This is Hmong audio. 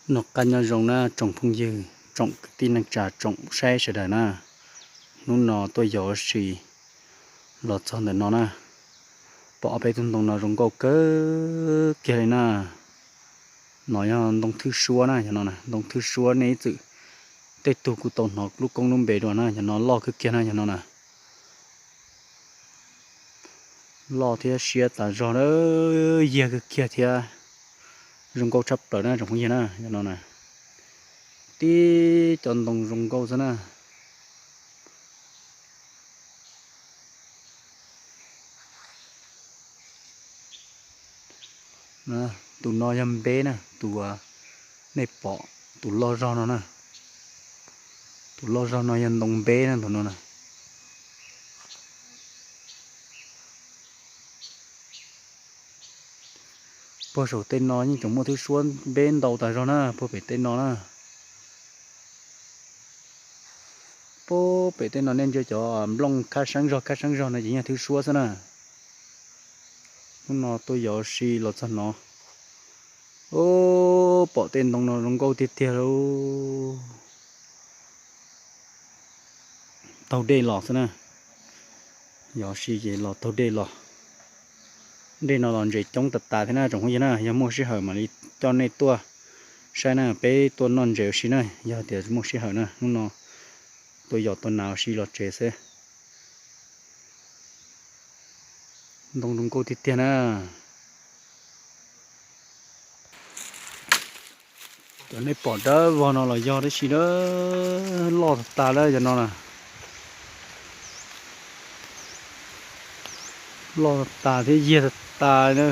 Noj qab nyob zoo na tsoom phooj ywg, tsoom kwv tij neej tsa, tsoom saib sawv daws na. Hnub no tuaj yos ua si los txog ntawm no na, pom ob peb tug ntoo no zoo nkauj kawg kiag li na. No yog ntoo thwj suab na, yog no ntoo thwj suab nej ib txwm tej tug kuj tau hnov lub koob lub npe dua na, yog no loj kawg kiag na, yog no na. Loj thiab siab tas zog, yag kawg kiag thiab zoo nkauj tshaj plaws na tsoom phooj ywg na, yog no na. Tib cov ntoo zoo nkauj xwb na. Tus no yog npeb na, tus nej pom tus loj zog no na. Tus loj zog no yog ntoo npeb na, tus no na. Puag saum tej no yeej tseem muaj thwj suab npeb ntau tas zog na, puag pem tej no na. Puag pem tej no nej ntsia cov nplooj khab seeb zog khab seeb zog no ces yog thwj suab xwb na. Hnub no tuaj yos ua si los txog no, pom tej ntoo no zoo nkauj tiag tiag li. Taug dej los xwb na, yos ua si ces los taug dej los. Dej no los ntses coob tas tas thiab na tsoom phooj ywg na, yog muaj sij hawm mam li coj nej tuaj saib na, peb tuaj noj ntses ua si na, yog tias muaj sij hawm na. Hnub no tuaj yos tuaj hnav ua si los tsev xwb. Ntoo zoo nkauj tiag tiag na. Cov nej pom dawb vog no los yog tab sis loj tas tas lawm, yog no na. Loj tas thiab yag tas tas na.